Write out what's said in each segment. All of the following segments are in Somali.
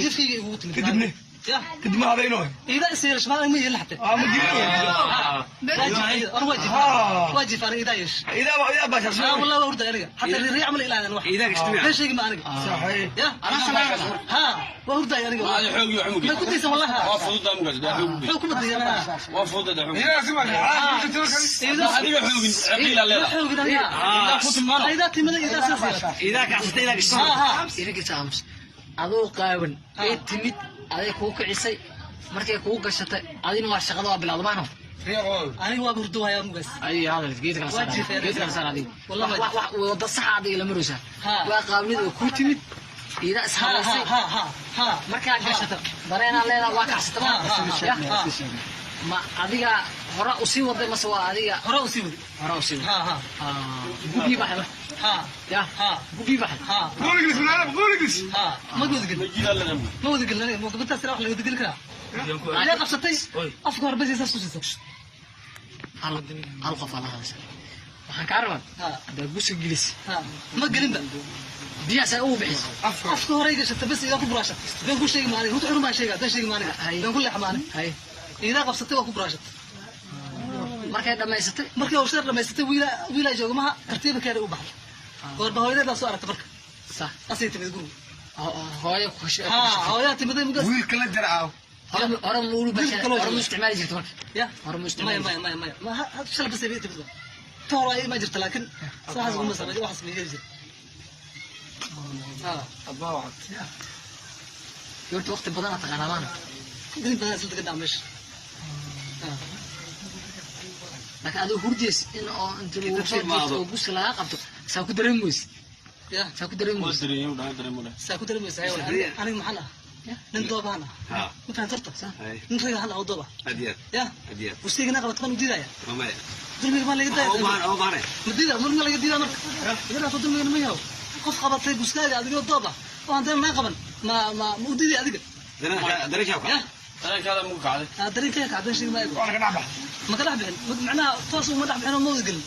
Jiifkayga igugu timid. Kadibne? Ya. Kadib ma habayno. Iida is yeesh, ma yeelin xataa. Ah, ma jirin. Waa jiif, ana waa jiif. Waa jiif aniga, idaa yeesh. Idaa idaa baasha. Ah, والله waa hurday aniga, xataa riic camal ilaadan wax. Idaa gashtay. Been sheegi ma aniga. Saxay. Ya, ha, waa hurday aniga. Waa xoog iyo xumug. Ma ku daysan wallahi. Waa fududaa mugaas, daa xoog u Xoog kuma daysan. Waa fududaa xoog. Idaa si ma. Iida. Adiga xoogin, ciqiila ma leedahay. Xoogin aniga. Idaa ku timaano. Idaa timada, idaa sidaas yeelatay. Idaa kacsatay, idaa gashtay. Ha, ha. Idinka aamus. Adoo qaawan ee timid, aday kuu kicisay, markay kuu gashatay adina waa shaqada waa bilowda maano. Aniga waa hurdo hayaa mugaas. Ay, hadal geed kala Waa saar. jiifay. Geed kala saar adiga. Wallahi wax waa wax wada sax adiga la maraysaa. Ha. Waa qaawnida oo kuu timid, ida Ha. ishabaysay. Ha, ha, ha. Markaa gashata dareenaa leedahay, waa kacsata. Ha, ha, ma ha. Ma adiga hore usii waday mase waa adiga? Hore u sii wadi. Hore usii waday. Ha, ha. Gugii baxay marka. Ha. Ya. Ha. Gugii baxay. Ha. Qoligis malaab qoligis. Ha, ma wadagelin. Majidaa leedahay. Ma wadagelin aniga. Ma gabadhaas wax laga wadageli karaa? Ayaa qabsatay afka hore bas saas ku siisay. Hal qof aa la hadasha, waxaan kaa rabaa haddaa gusa gelis. Ha, ma gelinba. Biyahaas ugu bixis. Afka hore gashatay bas, idaa ku buraashatay. Been ku sheegi maaniga, runta xurun baan sheegaa, been sheegi maaniga. Hay. Been ku leex maaniga. Hay. Idaa qabsatay, waa ku buraashatay. Markay dhammaysatay? Markii hawsheer dhamaysatay, wiila wiilaa jooga maha, tartiiba keeda u baxday. Goorba hooyadeed soo aragtay marka. Asay timid guriga. Hooyo ku Ha, hooyaa timiday mugaas. Wiilka la jaraaw. Hore hore ma ulu Wiilka kaloo hore ma jooga. Isticmaali jirta marka? Ya. Hore ma isticmaali? Maya, maya, maya, maya, ma shalay bas ay timid. Ta hore ay ma jirta, laakiin saas uma samay, waxaas ma yeeli jira. Ha. Horta waqti badan aad taqaanaa maana. Gelin badan isla degan meesha. Ha. Laakiin adigo hurdays in oo inta lagu soo jiifto oo guska lagaa qabto, saa ku dareemi weyse? Ya. Saa ku dareemi Waa weyse? dareeyay, dhaha dareemo leh. Saa ku dareemaysa? Aniga maxaan ah? Nin doobahan ah. Ma fahamta horta? Nin ragahan ah oo dooba. Aad iyo aad. Ya. Aad iyo aad. Usigana qabat baan u diidaya. Waa maya. Dulmiga maa laga Oo daaya? baahan, oo baahan. Ma diida, dulmiga laga diidaa marka iga dhaafo. Dulmigana ma yaho qof qabatay buskaaga adigoo dooba oo haddana naa qaban, ma u diiday adiga? Dareenkaa ku Ya. Dareenkaada mugu kacday. Ah, dareenkayga kacdan, sheegi maayo. Waa ka dhax. Ma ka dhex bixin, macnaha toos uma dhex bixin oo ma wada gelin,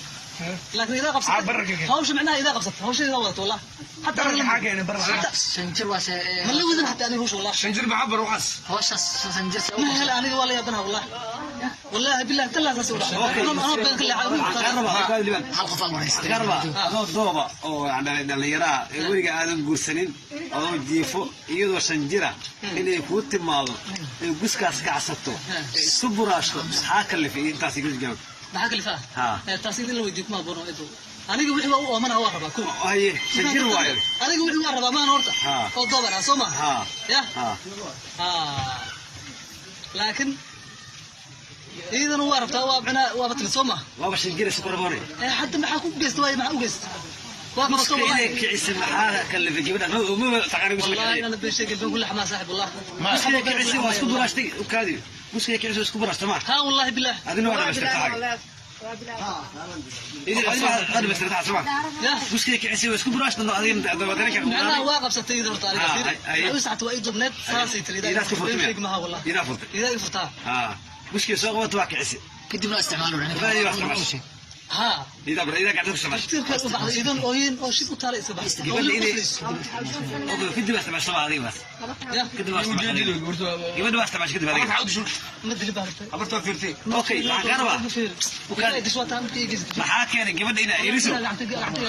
laakiin idaa Ah, qabsatay. bararka keen. Hawsha macnaha idaa qabsatay, hawsha idaa wadato wallah, xataa Bararka xaa keenay bararka? Sanjir waa se ma la wadin xataa aniga hawsha wallah. Shanjir maxaa bar waxaas? Hawshaas sanjir see u ma qabsatay? Hela aniga waa la yaabanaha wallah, wallahi billahi talaa saas u dhacay, anoo been ka leexay. Waxaan kaa rabaa, waxaan kaa liban. Hal qof aan waraystay. Waxaan kaa rabaa adoo dooba oo dhallinyaraha ee weliga aadan guursanin, adoo jiifo iyadoo shan jira inay kuu timaado ee guskaas kacsato ee isu buraashto, maxaa kalifay intaas igu jawaab? Maxaa kalifaa? Ha. Taas idin la weydiiyo kuma haboono edo. Aniga wixii waa u oomanaha, waa rabaa ko. Haye, shan jir waayo. Aniga wixii waa rabaa maan horta. Ha. Oo dooban ah soo ma? Ha. Ya. Ha. Ha, laakiin iyadana waa rabtaa, waa macnaa waaba timid soo ma? Waaba shan jir isku raboonay. Ee hadda maxaa ku geysta? Waay, maxaa u geysta? Waa qabato Guska inay wallahi. kicisay maxaa kalifay gabadha? Ma taqaani guska والله kiciyay? انا بين بين كل حما صاحب والله. Guska kicisay, waa isku buraashtay, ukaadi, guska kicisay, isku buraashtay ma? ها، والله بالله. Adina waa dhamaystirtay xagga. Idin waa dhamaystirtay soo ma? Ya. Guska kicisay, waa isku buraashtay, adiga dareenka. macnaha waa qabsatay iyada horta aniga. Ah, fiiri. ay. Ay saxta waa ii dubneed, saasay tiri. Idaa isku furtay miya? sheeg maha wallah. Idaa furtay. Idaa i furtaa. Ha, guskii soo qabato, waa kicisay. Kadibna isticmaalo. Baa isticmaashay. Ha. Idaa idaa gacanta ku isticmaashay. Tartiibka u baxday idan ooyin oo shib u taala iska baxday. Gabadha inay okay, kadib waa isticmaashay sama adiga bas? Ya. Kadib waa isticmaashay adiga. Gabadha waa isticmaashay kadib adiga. Ma dili baa hartay. Abartoo fiirtay. Okay, waxaan kaa rabaa Idaa diswaa taa markii i geysatay. Maxaa keenay gabadha inay iriso? Gacanta gacanta.